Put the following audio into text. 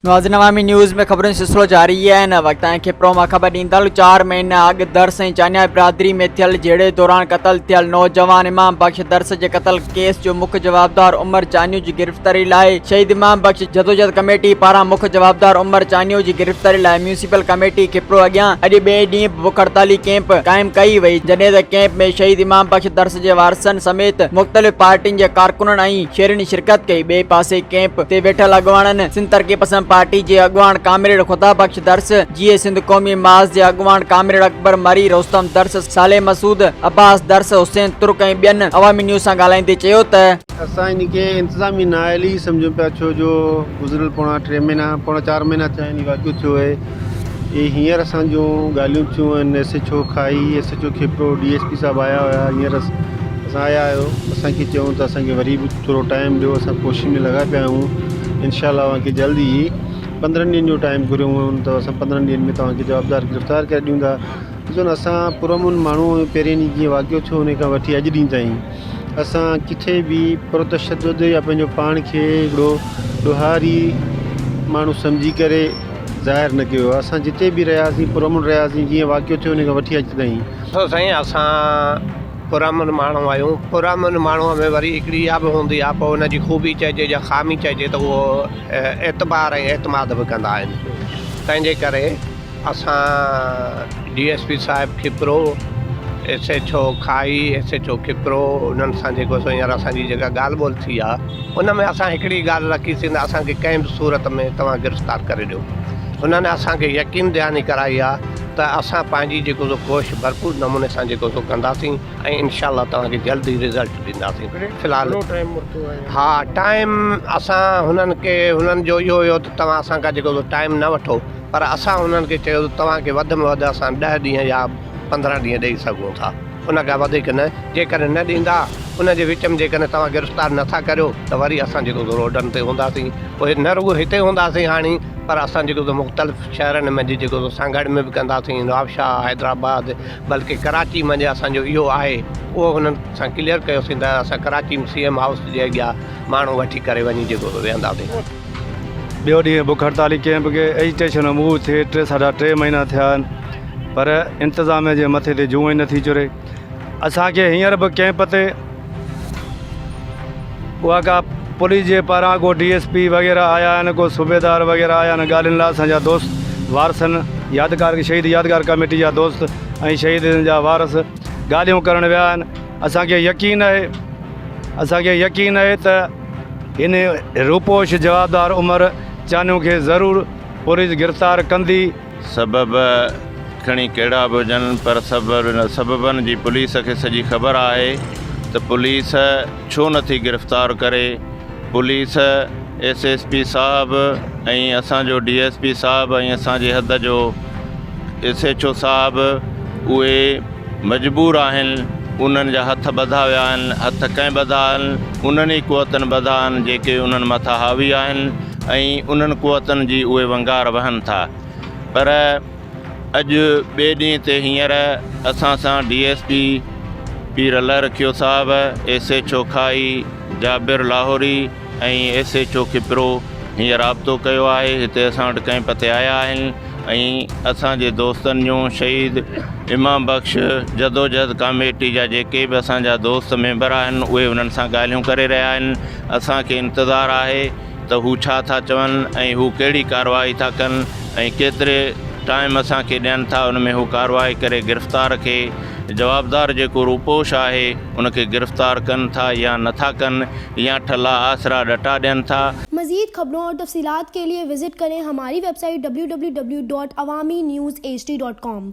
ناظرين عوامي نيوز ۾ خبرن جو سلسلو جاري آهي هن وقت تائين کپرو مان خبر ڏيندڙ چار مهينا اڳ درس ۽ چانيا برادري ۾ ٿيل جهيڙي دوران قتل ٿيل نوجوان امام بخش درس جي قتل ڪيس جو مک جوابدار عمر چانيو جي گرفتاري لاء شهيد امام بخش جدوجهد ڪميٽي پاران مک جوابدار عمر چانيو جي گرفتاري لاء ميونسپل ڪميٽي کپرو اڳيان اڄ ٻئي ڏينهن به بک هڙتالي ڪئمپ قائم ڪئي وئي جڏهن ته ڪئمپ ۾ شهيد امام بخش درس جي وارثن سميت مختلف پارٽين جي ڪارڪنن ۽ شهرين شرڪت ڪئي ٻئي پاسي ڪئمپ تي ويٺل اڳواڻن سنڌ ترقي پسند پارٽي جي اڳواڻ ڪامريڊ خدا بخش درس، جيئي سنڌ قومي محاذ جي اڳواڻ ڪامريڊ اڪبر مري، رستم درس، صالح مسعود، عباس درس، حسين ترڪ ۽ ٻين عوامي نيوز سان ڳالهائيندي چيو ته. اسان ان کي انتظامي نااهلي ئي سمجهون پيا ڇو جو گذريل پوڻا ٽي مهينا پوڻا چار مهينا ٿيا آهن هي واقعو ٿيو آهي هي هينئر اسان جون ڳالهيون ٿيون آهن ايس ايڇ او کائي S H O Khipro D S P صاحب آيا هيا هينئر اسان آيا آهيو اسان کي چيائون ته اسان کي وري به ٿورو ٽائيم ڏيو اسان ڪوشش ۾ لڳا پيا آهيون انشاء الله اوهان کي جلد ئي پندرهن ڏينهن جو ٽائيم گهريو هئون ته اسان پندرهن ڏينهن ۾ توهان کي جوابدار گرفتار ڪري ڏيون ٿا ڏسو نه اسان پرامن ماڻهو آهيون پهرين ڏينهن جيئن واقعو ٿيو ان کان وٺي اڄ ڏينهن تائين اسان ڪٿي به پرتشدد يا پنهنجو پاڻ کي هڪڙو ڏوهاري ماڻهو سمجهي ڪري ظاهر نه ڪيو آهي اسان جتي به رهياسين پرامن رهياسين جيئن واقعو ٿيو ان کان وٺي اڄ تائين. ڏسو سائين اسان پرامن ماڻهو آهيون، پرامن ماڻهوء ۾ وري هڪڙي اها به هوندي آهي پوء ان جي خوبي چئجي يا خامي چئجي ته اهو اعتبار ۽ اعتماد به ڪندا آهن تنهن جي ڪري اسان ڊي ايس پي صاحب کپرو، ايس ايڇ او کائي، ايس ايڇ او کپرو انهن سان جيڪو سو هينئر اسان جي جيڪا ڳالهه ٻولهه ٿي آهي ان ۾ اسان هڪڙي ڳالهه رکي سين ته اسان کي ڪنهن به صورت ۾ توهان گرفتار ڪري ڏيو هنن اسان کي يقين دهاني ڪرائي آهي ته اسان پنهنجي جيڪو سو ڪوشش ڀرپور نموني سان جيڪو سو ڪنداسين ۽ انشاء الله توهان کي جلد ئي رزلٽ ڏينداسين في الحال ها ٽائيم اسان هنن کي هنن جو اهو هيو ته توهان اسان کان جيڪو سو ٽائيم نه وٺو پر اسان هنن کي چيو ته توهان کي وڌ ۾ وڌ اسان ڏهه ڏينهن يا پندرهن ڏينهن ڏئي سگهون ٿا ان کان وڌيڪ نه جيڪڏهن نه ڏيندا ان جي وچ ۾ جيڪڏهن توهان گرفتار نٿا ڪريو ته وري اسان جيڪو سو روڊن تي هونداسين پوء نه رڳو هتي هونداسين هاڻي پر اسان جيڪو سو مختلف شهرن منجهه جيڪو سو سانگهڙ ۾ به ڪنداسين، نوابشاهه، حيدرآباد بلڪه ڪراچي منجهه اسان جو اهو آهي اهو هنن سان ڪليئر ڪيوسين ته اسان ڪراچي ۾ سي ايم هائوس جي اڳيان ماڻهو وٺي ڪري وڃي جيڪو سو ويهنداسين. ٻيو ڏينهن بک هڙتالي ڪئمپ کي ايجيٽيشن موو ٿئي ٽي ساڍا ٽي مهينا ٿيا آهن پر انتظاميه جي مٿي تي جونء ئي نٿي چري اسان کي هينئر به ڪئمپ تي اها ڪا پوليس جي پاران ڪو ڊي ايس پي وغيره آيا آهن ڪو صوبيدار وغيره آيا آهن ڳالهين لاء اسان جا دوست وارثن يادگار شهيد يادگار ڪميٽي جا دوست ۽ شهيدن جا وارث ڳالهيون ڪرڻ ويا آهن اسان کي يقين آهي اسان کي يقين آهي ته هن روپوش جوابدار عمر چانيو کي ضرور پوليس گرفتار ڪندي. سبب کڻي ڪهڙا به هجن پر سببن جي پوليس کي سڄي خبر آهي ته پوليس ڇو نٿي گرفتار ڪري پوليس ايس ايس پي صاحب ۽ اسان جو ڊي ايس پي صاحب ۽ اسان جي حد جو ايس ايڇ او صاحب اهي مجبور آهن انهن جا هٿ ٻڌا ويا آهن هٿ ڪنهن ٻڌا آهن انهن ئي قوتن ٻڌا آهن جيڪي انهن مٿان حاوي آهن ۽ انهن قوتن جي اهي ونگار وهن ٿا پر اڄ ٻئي ڏينهن تي هينئر اسان سان ڊي ايس پي پير الله رکيو صاحب، ايس ايڇ او کاهي Jabir Lahori ۽ S H O Khipro هينئر رابطو ڪيو آهي هتي اسان وٽ ڪئمپ تي آيا آهن ۽ اسان جي دوستن جون شهيد امام بخش جدوجهد ڪاميٽي جا جيڪي به اسان جا دوست ميمبر آهن اهي انهن سان ڳالهيون ڪري رهيا آهن اسان کي انتظار آهي ته هو ڇا ٿا چون ۽ هو ڪهڙي ڪارروائي ٿا ڪن ۽ ڪيتري ٽائيم اسان کي ڏين ٿا ان ۾ هو ڪارروائي ڪري گرفتار کي جوابدار جيڪو روپوش آهي ان کي گرفتار ڪن ٿا يا نه ٿا ڪن يا ٺلها آسرا ڏٽا ڏين ٿا. مزيد خبرون اور تفصيلات کے لئے وزٽ کریں ہماری web site W W W dot Awami news H D dot com.